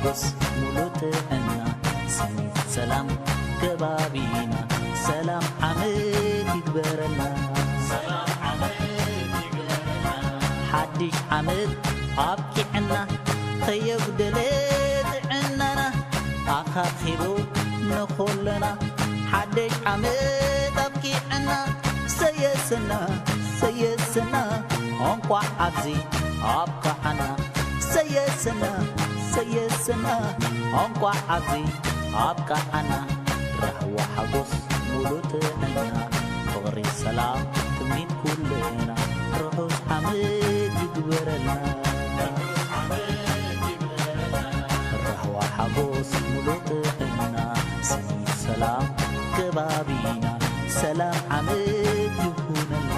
ጎስ ሙሉእ ጥዕና፣ ሰኒት ሰላም ከባቢና፣ ሰላም ዓመት ይግበረልና። ሓድሽ ዓመት ኣብቂዕና፣ ከየጉደለ ጥዕናና ኣኻኺቡ ንኹልና። ሓድሽ ዓመት ኣብቂዕና፣ ሰየሰና ሰየሰና፣ እንቋዕ ኣብዚ ኣብቃዓና። ሰየሰና ሰየሰና፣ እንቋዕ ኣብዚ ኣብቃዓና። ራህዋ ሓጎስ ሙሉእ ጥዕና፣ ፍቕሪ ሰላም ትምኒት ኩልና። ርሑስ ዓመት ይግበረልና። ራህዋ ሓጎስ ሙሉእ ጥዕና፣ ሰኒት ሰላም ከባቢና፣ ሰላም ዓመት ይኹነልና።